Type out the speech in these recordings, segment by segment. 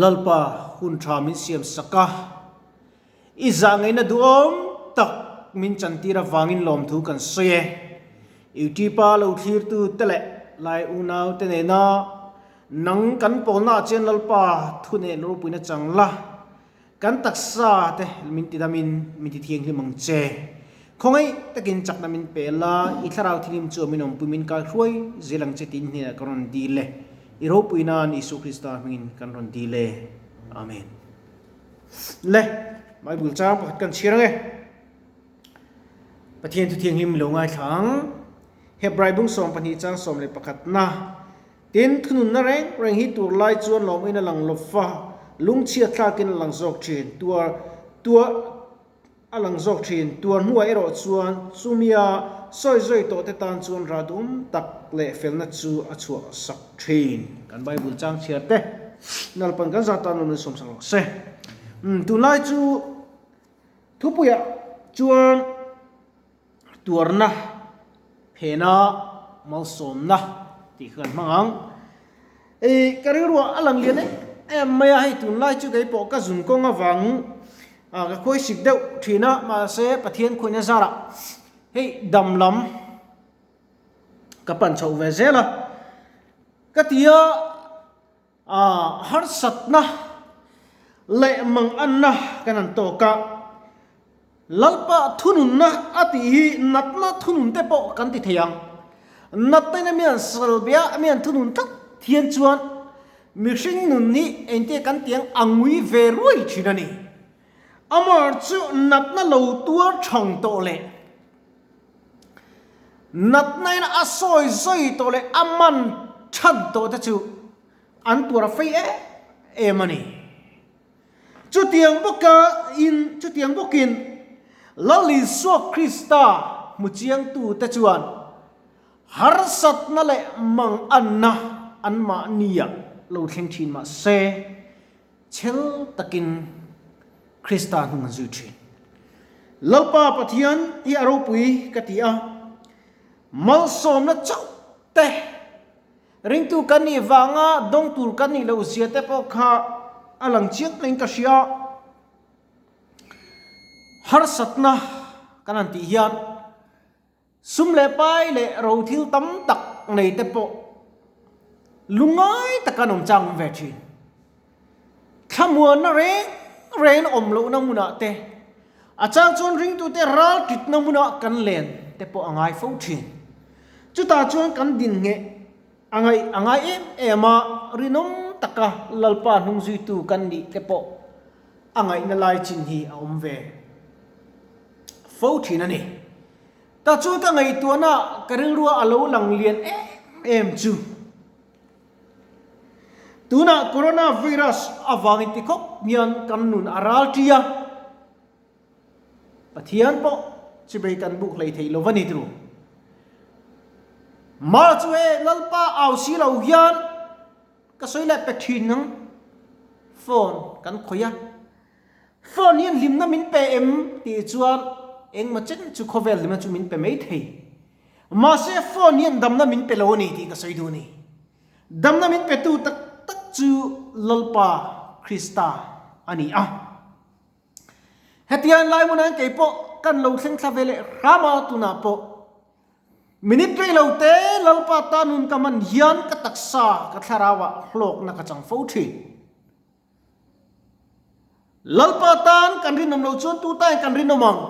Lalpa hun tha min siam sak a, i zahngaihna duhawm tak min chantir avangin lawmthu kan sawi e. Youtube-a lo thlirtu te leh Lai unau te nena nang kan pawlnaah chuan Lalpa thu nen ropuina chang la, Kan taksa te min ti damin min ti thianghlim ang che. Khawngaih takin chakna min pe la, i thlarau thilim chu min awmpui min kai hruai zel ang che tiin hnenah ka rawn dil e. I ropui nan Isua Krista hmingin kan rawn dil e. Amen. Le, Bible chang pakhat kan chhiar ang e. Pathian thu thianghlim lo ngaithla ang. Hebrai bung 12 chang 11 na. Tin, thununna reng reng hi tur lai chuan lawmin a lang lo fa, lungchhiat thlakin a lang zawk thin. Tuar, tuar, a lang zawk thin. Tuar hnuah erawh chuan chumia sawi zawi tawh te tan chuan rah duhawm tak leh felna chu a chhuah sak thin. Kan Bible chang chhiar te, Nalpan kan zah tan awm in sawmsak rawh se. Umm, tunlai chu thupuiah chuan. Tuarna, phena, malsawmna tih kha kan hmang ang. Ei, ka rilruah a lang lian em em mai a, hei tunlai chu kei pawh ka zun kawng avang ka khawi sik deuh thin a, mahse Pathian khawihna zarah hei dam lam ka pan chhoh ve zel a, ka ti a. Harsatna leh manganna kan han tawk a, Lalpa thununna a tih hi natna thunun te pawh kan ti thei ang. Natna in a mian salbia a mian thunun tlat hian chuan mihring nun hi engtia kan ti ang a ngui ve ruai thin a ni. Amah chu natna lo tuar thang tawh leh natna in a sawi zawi tawh leh a man than tawh te chu An tuar a fei em em a ni. Chutiang bawka in, chutiang bawkin Lal Isua Krista hmu chiangtute chuan harsatna leh manganna anmahniah lo thleng thin mah se, chhel takin Krista hnung an zui thin. Lalpa Pathian hi a ropui ka ti a, malsawmna chauh te, Ringtu kan nih vanga dawng tur kan nih loh zia te pawh kha a lang chiang maiin ka hria. Harsatna kan han tih hian sum leh pai leh ro thil tam tak nei te pawh lungngai taka an awm chang awm ve thin. Thlamuanna reng reng awm lohna hmunah te, a chang chuan ringtute ral titna hmunah kan len te pawh a ngai fo thin. Chutah chuan kan din ngheh a ngaih a ngai em em a, rinawm taka Lalpa hnungzuitu kan nih te pawh a ngaihna lai chin hi a awm ve fo thin a ni. Tah chuan ka ngaihtuahna ka rilrua a lo lang lian em em chu. Tunah coronavirus avangin ti khawp hian kan nun a ral ṭi a, Pathian pawh chibei kan buk hlei thei lo va ni tru. Mar chu he Lalpa au si lo hian ka sawi leh pe ṭhin ang, phone kan khawih a, phone hian hlimna min pe em tih chuan engmaw chen chu khawvel hlimna chu min pe mai thei. Mahse phone hian damna min pe lo a ni tih ka sawi duh a ni. Damna min petu tak tak chu Lalpa Krista a ni a. Hetiang lai hmunah hian kei pawh kan lo thleng thla ve leh hram a, tunah pawh minute rei lo te Lalpa tan hun ka hman hian ka taksa ka thlarauah hlawkna ka chang fo thin. Lalpa tan kan rinawm lo chuan tu tain kan rinawm ang?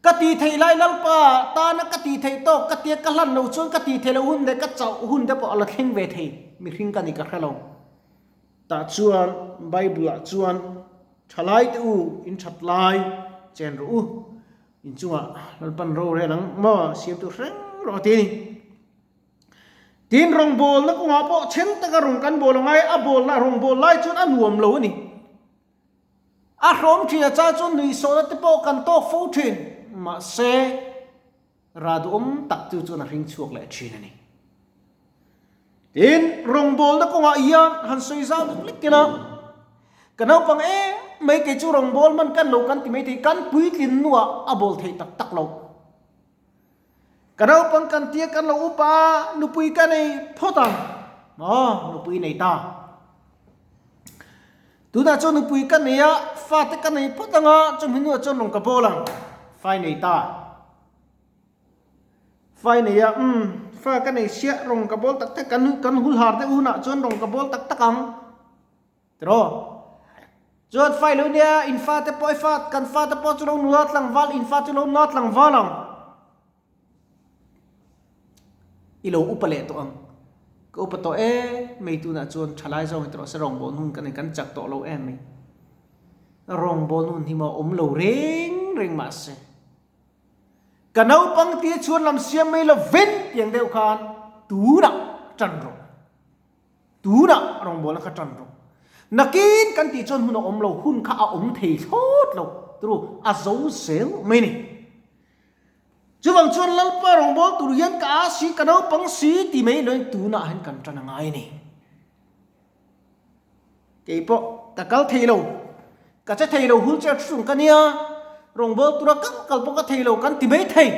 Ka tih theih lai Lalpa tana ka tih theih tawk ka tia ka hlan lo chuan ka tih theih loh hun leh ka chauh hun te pawh a la thleng ve thei mihring ka ni ka hre lo. Tah chuan Bible ah chuan thalai te u in that lai chen rawh u inchungah Lalpan rorel ang maw siamtu hreng rawh a ti a ni. Tin rawngbawlna kawngah pawh then taka rawng kan bawl angai a bawlna rawngbâwl lai chuan a nuam lo a ni. A hrawm thin a chang chuan nuihsawhna te pawh kan tawk fo thin. Mahse, ra duhawm tak chu chuan a hring chhuak leh thin a ni. Tin, rawngbawlna kawngah hian han sawi zau deuh lek ila, ka naupang em mai kei chu rawngbâwl hman kan lo kan ti mai thei, kan puitlin hnuah a bawl theih tak tak lo. Ka naupang kan tia kan lo upa a, nupui ka nei phawt ang. Maw, nupui nei ta. Tunah chuan nupui ka nei a, fate ka nei phawt ang a, chumi hnuah chuan rawn ka bawl ang. Fai nei ta. Fai nei a, umm, fa ka nei siah, rawn ka bawl tak tak, kan kan hul har deuh hunah chuan rawn ka bawl tak tak ang. Tiraw? Chuan fai lo nia, in fate pawh i fa, kan fate pawh chu lo nula tlangval, in fa chu lo nula tlangval ang. I lo upa leh tawh ang. Ka upa tawh em mai tunah chuan thalai zawng hi tawh se rawngbâwl hun ka nei kan chak tawh lo em mai. Rawngbâwl hun hi maw awm lo reng reng mah se. Ka naupang tia chhuan lam siam mai lo vin tiang deuh khan tunah tan rawh. Tunah rawngbâwlna kha tan rawh. Nakin kan tih chuan hun a awm lo, hun kha a awm thei thlawt lo. Turu a zo zel mai ni. Chuvang chuan Lalpa rawngbâwl tur hian ka â si, ka naupang si ti mai loin tunah hian kan ṭan a ngai a ni. Kei pawh ka kal thei lo, ka che thei lo, wheelchair thu chung ka nia, rawngbâwl tura kal kal pawh ka thei lo kan ti mai thei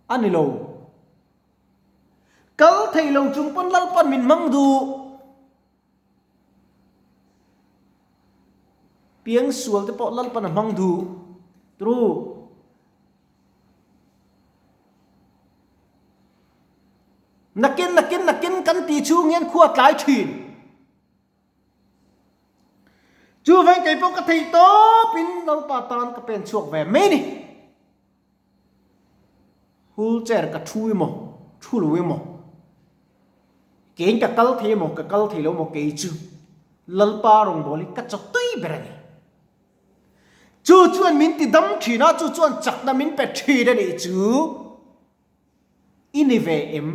a ni lo. Kal thei lo chung pawn Lalpa'n min hmang duh. Piang sual te pawh Lalpan a hmang duh. True. Nakin nakin nakin kan ti chhung hian khua tlai thin. Chu veng kei pawh ka thei tawpin Lalpa tan ka pen chhuak ve mai ni. Wheelchair ka thu emaw, thu lo emaw, keiin ka kal thei emaw, ka kal thei lo emaw kei chu Lalpa rawngbâwl hi ka chaw tui ber a ni. Chu chuan min ti dam ṭhin a, chu chuan chakna min pe ṭhin a nih chu. I ni ve em?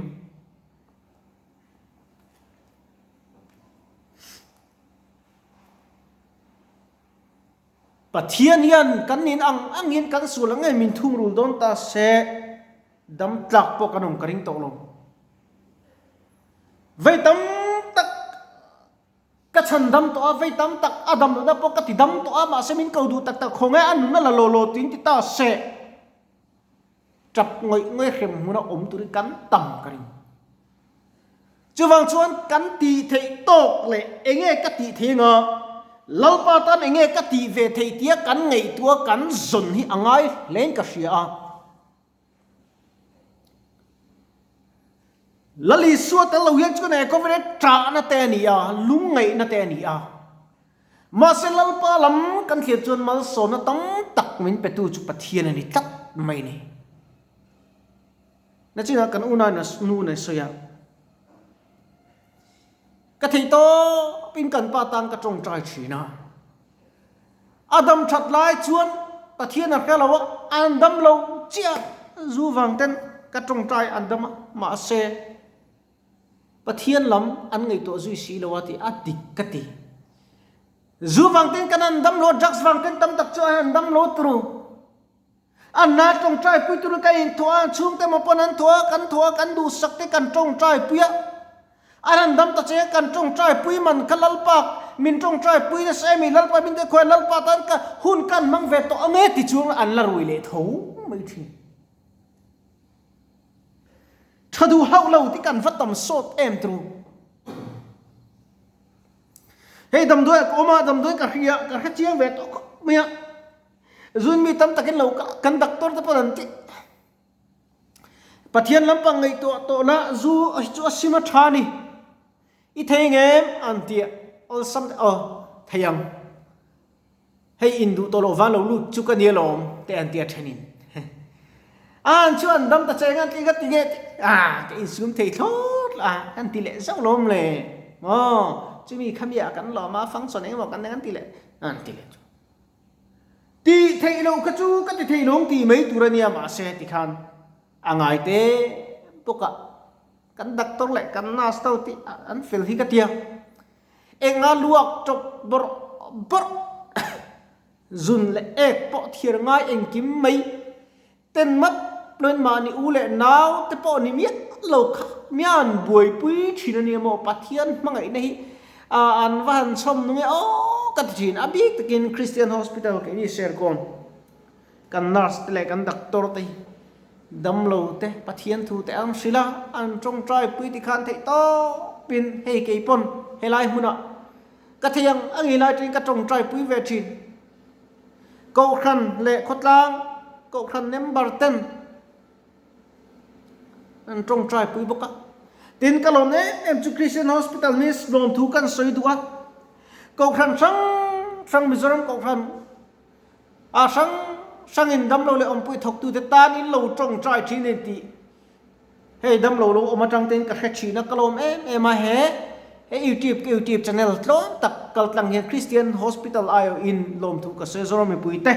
Pathian hian kan nin ang angin kan sual ang ngei min thungrul dawn ta se, dam tlak pawh kan awm ka ring tawh lo. Vei tam tak ka chhan dam tawh a, vei tam tak a dam lohna pawh ka ti dam tawh a, mahse min ko duh tak tak khaw nge a nunna la law law tiin ti ta se, tap ngawih ngawih hrem hmuna awm turin kan tam ka ring. Chuvang chuan kan tih theih tawk leh enge ka tih thei anga Lalpa tan enge ka tih ve theih tia kan ngaihtuah kan zawn hi a ngai hlein ka hria a. Lal Isua tel lo hian chuan he khawvel hi ṭahna te a ni a, lungngaihna te a ni a. Mahse Lalpa lam kan thlir chuan malsawmna tam tak min petu chu Pathian a ni tlat mai a ni. Nachinah kan unau in nu in a sawi a, Ka theih tawp in kan pa tan ka tawngtai thin a, a dam that lai chuan Pathian a hre lo a, an dam lo chiah zu vang ten ka tawngtai an dam a, mahse Pathian lam an ngaihtuah zui si lo a tih a dik ka ti. Zu vang ten kan an dam lo a, drugs vang ten tam tak chu an dam lo turu. A hna tawngtai pui tur ka inthawh a, chhungte maw pawn an thawh a, kan thawh a, kan duhsak te kan tawngtai pui a. A han dam ta che a, kan tawngtai pui man kha Lalpa min tawngtai pui nasa em i, Lalpa min te khawi Lalpa tan ka hun kan hmang ve tawh ang e ti chuang an la rui leh tho mai thin. Tha duh hauh lo ti kan va tam sawt em tru. Hei damdawi a ka awm a, damdawi ka hria, ka hre chiang ve tawh khawp mai a. Zun mi tam takin lo kan doctor te pawh an ti. Pathian lampang ngaihtuah tawh la zu chu a sim a tha ni. I thei ngem an ti a, awlsam te aw thei ang. Hei in duh tawh loh van lo lut chu ka nia lawm te an ti a thenin. An chu an dam ta che ngan ti ka ti nge a ka insum thei thlawt la an ti leh zauh lawm le. Maw chumi khami ah kan lawm a function engemaw kan nei an ti leh an ti leh chu. Tih theih loh kha chu ka ti thei lawng tih mai tur a nia mahse tikhan a ngai te bawk a, kan doctor leh kan nurse ho tih an fel hi ka tia. Enga luak tawp bawrh bawrh zun leh ek pawh thiar ngai engkim mai ten mat loin mahni u leh nau te pawh ni miah lo kha mian buaipui thin a nia maw Pathian hmangaihna hi an va han chhawm nung e aw ka ti thin a bik takin Christian Hospital keini Serkawn kan nurse te leh kan doctor te hi damlo te Pathian thu te an hrilh a an tawngtai pui tikhan theih tawp. pin hei kei pawn helai hmunah ka thei ang ang i lai ṭin ka ṭawngṭai pui ve ṭhin. Kohhran leh khawtlang kohhran member ten an ṭawngṭai pui bawk a. Tin ka lawm em em chu Christian Hospital hi lawmthu kan sawi duh a. Kohhran hrang hrang Mizoram kohhran ah hrang hrangin damlo leh awmpui thawktute tan in lo ṭawngṭai ṭhin a ni tih Hei damlo lo awm atang ten ka hre thin a, ka lawm em em a, he he YouTube ka YouTube channel tlawm tak kal tlang hian Christian Hospital aiawhin lawmthu ka sawi a, Zoram mipui te,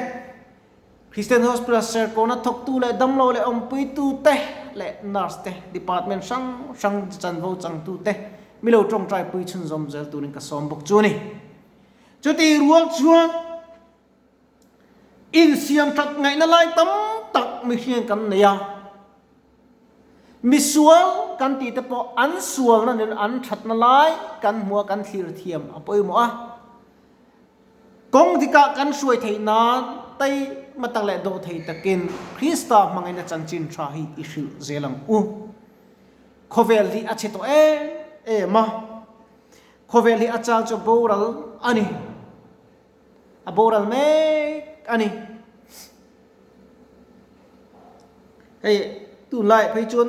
Christian Hospital serkawna thawktu leh damlo leh awmpuitu te leh nurse te, department hrang hrang chanvo changtu te milo tawngtai pui chhunzawm zel turin ka sawm bawk chu a ni. Chutih rual chuan. Insiam that ngaihna lai tam tak mihring kan nei a, misual kan tih te pawh an sualna nen an thatna lai kan hmu a, kan thlir thiam a pawimawh a. Kawng dikah kan hruai theih nan taima tak leh dawh thei takin Krista hmangaihna chanchin tha hi i hrilh zel ang u. Khawvel hi a chhe tawh em em a, khawvel hi a chang chu boral a ni. A boral mek a ni. Hei tunlaiah phei chuan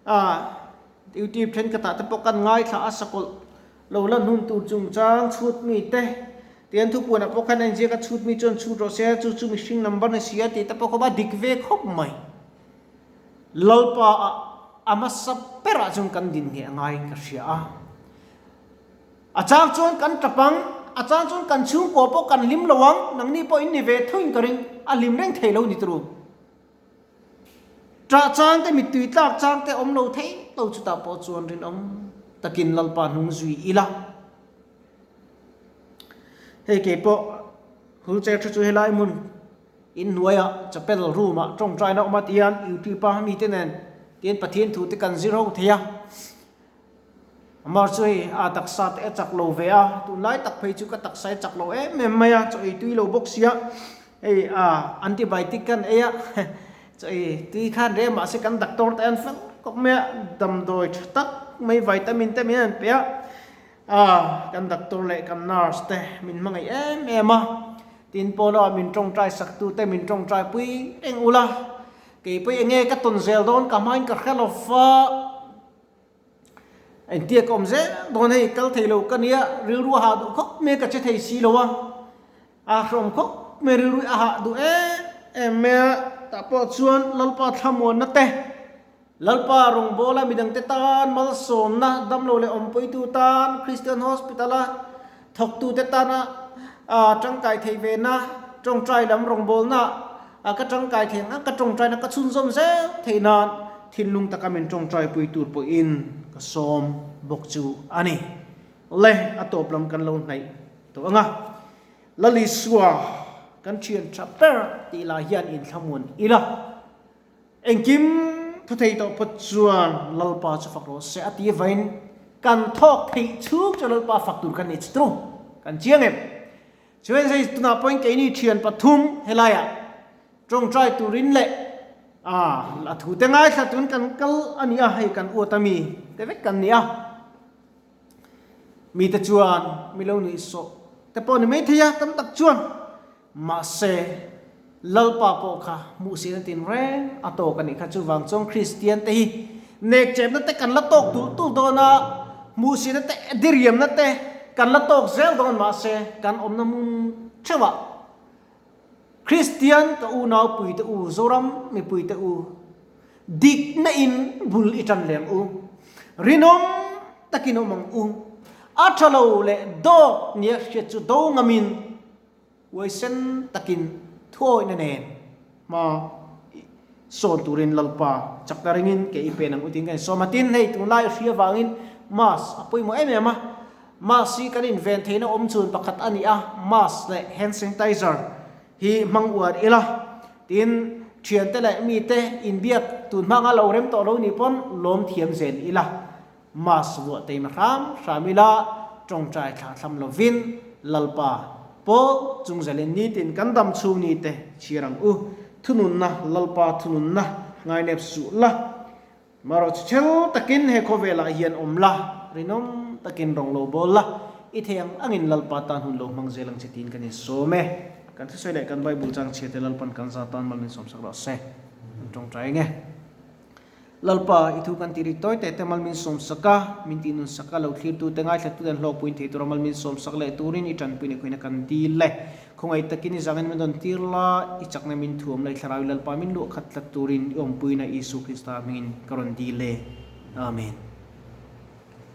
ah YouTube thenkhatah te pawh kan ngaithla a sakawlh lo lan hun tur chungchang chhut mi te tihian thupuanah pawh khan a inziak a chhut mi chuan chhut rawh se chu chu mihring number ni si a tih te pawh kha a dik ve khawp mai. Lalpa ah a hmasa berah chuan kan din ngheh a ngaiin ka hria a. A chang chuan kan tap ang, a chang chuan kan chhungkua pawh kan hlim lo ang, nangni pawh in ni ve thuin ka ring, a hlim reng thei lo ni turu. Ṭah chang te, mittui tlak chang te awm lo thei lo chutah pawh chuan rinawm takin Lalpa hnung zui ila. Hei kei pawh wheelchair thu chu helai hmun in hnuaiah chapel room ah ṭawngṭaina awm a tihian YouTube a mite nen tihian Pathian thu te kan zir ho thei a. Amar chu hei a taksa te a chak lo ve a, tunlai tak phei chu ka taksa hi chak lo em em mai a, chaw ei tui lo bawk sia, hei a antibiotic kan ei a, chaw ei tui khan reng mahse kan doctor te an fel khawp mai a, damdawi tha tak mai vitamin te min han pe a, a kan doctor leh kan nurse te min hmangaih em em a, tin pawh lamah min tawngtai sak tu te min tawngtai pui reng ula, keipawh enge ka tawn zel dawn ka hmain ka hre lo va. Engtia ka awm zel dawn hei kal thei lo ka nia rilru a hah duh khawp mai ka che thei si lo a, a hrawm khawp mai rilru a hah duh em em mai a, tah pawh chuan Lalpa thlamuanna te, Lalpa rawngbawla midangte tan malsawmna damlo leh awmpuitu tan Christian Hospital a thawktute tana tangkai thei ve na tawngtai lam rawngbawlna ah ka tangkai thei ang a, ka tawngtaina ka chhunzawm zel theih nan thinlung taka min tawngtai pui tur pawhin ka sawm bawk chu a ni. Le a tawp lam kan lo hnaih tawh ang a, Lalisua kan thian tha ber tih lah hian inthlamuan ila. Engkim thu thei tawh phawt chuan Lalpa chu fak rawh se a ti vain kan thawk theih chhung chu Lalpa fak tur kan ni chu tru kan chiang em. Chuan hei tunah pawhin keini thian pathum helaiah tawngtai turin leh a a thu te ngaithla tun kan kal a ni a, hei kan uat ami te vek kan ni a. Mite chuan mi lo nuih sawh te pawh ni maithei a tam tak chuan. Mahse, Lalpa pawh kha hmuhsihna tin reng a tawk a nih kha. Chuvang chuan Kristian te hi nekchepna te kan la tawk tulh tulh dawn a, hmuhsihna te, diriamna te kan la tawk zel dawn. Mahse, kan awmna hmun theuhah Kristian ka unau puite u, Zoram mipuite u, dikna in bul i tan leng u, rinawm takin awm ang u, a tha lo leh dawk nia hriat chu do ngamin, Huaisen takin thuawihna nen hma sawn turin Lalpa chakna ringin ke i pen ang u tiin kan insawm a. Tin, hei tunlai hri avangin mask a pawimawh em em a. Mask hi kan inven theihna awm chhun pakhat a ni a, mask leh hand sanitizer hi hmang uar ila. Tin, thiante leh mite inbiak tun hmanga lo rem tawh lo nih pawn lawm thiam zel ila. Mass vuah teima hram hram ila tawngtai thla thlam lovin Lalpa pawl chung zelin nitin kan dam chhung ni te chhiar ang u. Thununna Lalpa thununna ngainep suh la. Marawh chu chhel takin he khawvelah hian awm la. Rinawm takin rawng lo bawl la, i thei ang angin Lalpa tan hun lo hmang zel ang che tiin kan insawm e. Kan thusawi leh kan Bible chang chhia te Lalpan kan za tan mal min sawmsak rawh se. Kan tawngtai ang e. Lalpa, i thu kan ti rik tawi teh te mal min sawmsak a, min tih nunsak a, lo thlirtu te ngaithla tu ten hlawkpuiin thei tura mal min sawmsak leh turin i tanpuina khuina kan dil e. Khawngaih takin i zangin min rawn tir la, i chakna min thuam la, i thlarau i Lalpa min luah khat tlat turin i awmpuina Isu Krista hmingin ka rawn dil e. Amen.